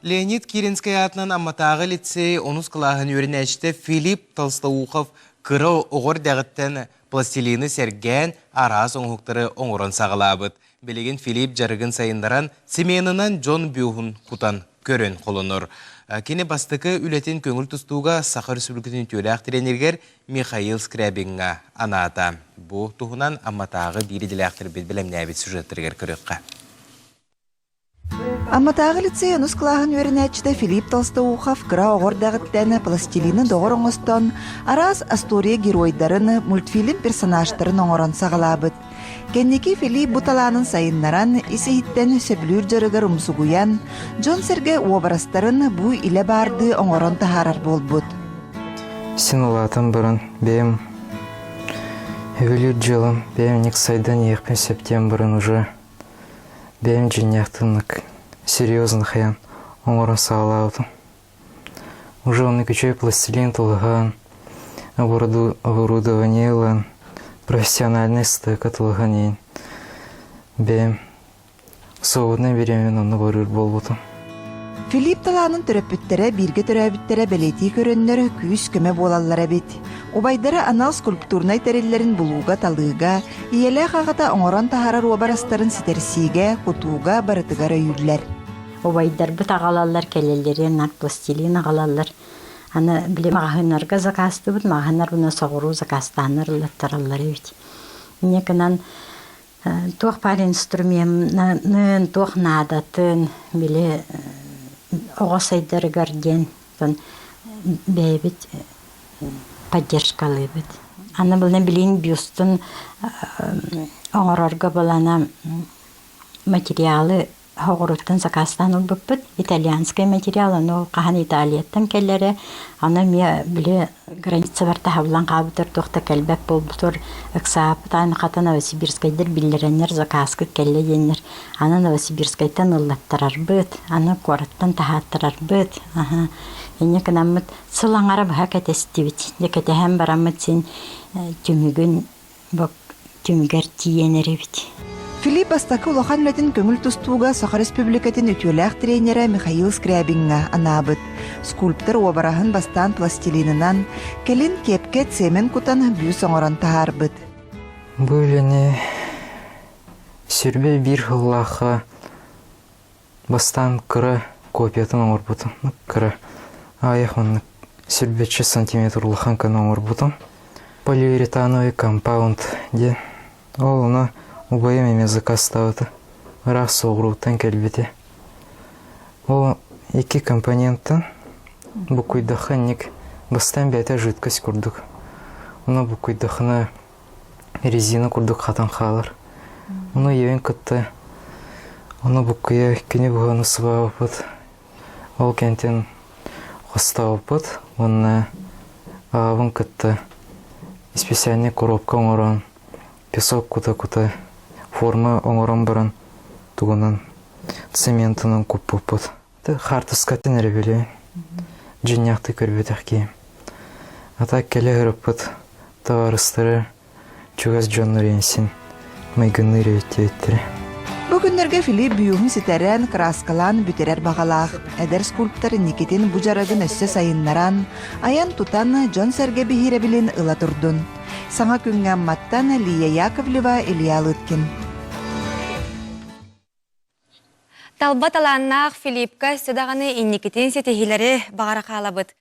Леонид Киринскэй аатынан Амматааҕы лицей онус кылааһын үөрэнээччитэ Филипп Толстоухов кыра оҕо эрдэҕиттэн пластилины сэргээн араас оҥоһуктары оҥорон саҕалаабыт. Билигин Филипп дьарыгын сайыннаран, цеменынан дьон бюһун кутан көрөн холонор. Кини бастакы үлэтин көҥүл тустууга Саха Өрөспүүбүлүкэтин үтүөлээх тренеригэр Михаил Скрябиҥҥа анаата. Бу туһунан Амматааҕы биир идэлээхтэрбит бэлэмнээбит сюжеттарыгар көрүөххэ. Амматааҕы лицей онус кылааһын үөрэнээччитэ Филипп Толстоухов кыра оҕо эрдэҕиттэн пластилины доҕор оҥостон, араас остуоруйа геройдарын, мультфильм персонажтарын оҥорон саҕалаабыт. Кэнники Филипп бу талаанын сайыннаран, ис-иһиттэн сөбүлүүр дьарыгар умсугуйан, дьон-сэргэ уобарастарын бу илэ баардыы оҥорон таһаарар буолбут. Син улаатан баран бэйэм сөбүлүүр дьыалам, бэйэм инник сайдан иһиэхпин сөп диэн баран уже Бэйэм дьиҥнээхтинник серьезно хайан оҥорон саҕалаабытым. Уже оннук үчүгэй пластилин тулуһан, оборудование ылан, профессиональнай стойка тулуһан иһин бэйэм свободнай бириэмэбин онно барыыр буолбутум. Филипп талаанын төрөппүттэрэ бииргэ төрөөбүттэрэ бэлиэтии көрөннөр күүс-көмө буолаллар эбит. Убайдара анал скульптурнай тэриллэрин булууга-талыыга, ийэлээх аҕата оҥорон таһаарар уобарастарын ситэрсиигэ, кутууга барытыгар өйүүллэр. Убайдарбыт аҕалаллар, кэлэллэрин нар пластилин аҕалаллар. Аны били маҕаһыыннарга заказтыыбыт, маҕаһыыннар уна соҕуруу заказтааннар ыллаттараллар эбит. Инньэ гынан туох баар инструменын, туох наадатын били оҕо сайдарыгар диэн бэйэбит поддержкалыыбыт. Аны былына билин бюстун оҥорорго былана материалы Хоҕуруттан сакаастаан ылбыппыт. Итальянскай материал, ону хаһан Италияттан кэлэрэ, аны эмиэ били границалар таһыллан хаалбытар туох да кэлбэт буолбутугар ыксаабытаан хата Новосибирскайдар биллэрэннэр заказкыт кэллэ диэннэр аны Новосибирскайтан ыллаттарарбыт, аны куораттан таһааттарарбыт. Аһа. Инньэ гынаммыт сыл аҥара быһа кэтэстибит. Дьэ кэтэһэн бараммыт син түмүгүн бу түмүгэр тиийэн эрэбит. Филипп бастакы улахан үлэтин көҥүл тустууга Саха Республикатын үтүөлээх тренерэ Михаил Скрябиҥҥа анаабыт. Скульптор уобараһын бастаан пластилинынан, кэлин киэпкэ цемент кутан бүүс оҥорон таһаарбыт. Бу үлэни сүрбэ биир сыллаахха бастаан кыра копиятын оҥорбутум. Кыра аайах маннык сүрбэччэ сантиметр улахан гына оҥорбутум. Полиуретановый компаунд диэн. Ол ону убайым эмиэ заказтаабыта. Ыраах соҕурууттан кэлбитэ. Ол икки компоненттан буккуйдахха инник бастаан бэйэтэ жидкость курдук. Ону буккуйдаххына резина курдук хатан хаалар. Ону ийэбин кытта ону буккуйа күнү быһа сыбаабыппыт. Ол кэнтэн хостообуппут уонна аҕабын кытта специальный коробка оҥорон песок кута-кута форма оҥорон баран тугунан цементынан куппуппут. Хаартыскатын эрэ билэбин. Дьиҥнээхтик көрбөтөх киһи. А так кэлэ сырыппыт табаарыстары чугас дьоннор син майгынныыр эбит диэбиттэрэ. Бу күннэргэ Филипп бюһун ситэрэн, кырааскалаан бүтэрэр баҕалаах. Эдэр скульптор Никитин бу дьарыгын өссө сайыннаран, айан-тутан, дьон-сэргэ биһирэбилин ыла турдун. Саҥа күҥҥэ Амматтан Лия Яковлева, Илья Лыткин. Талба талааннаах Филиппка өссө даҕаны инникитин ситиһиилэри баҕара хаалабыт.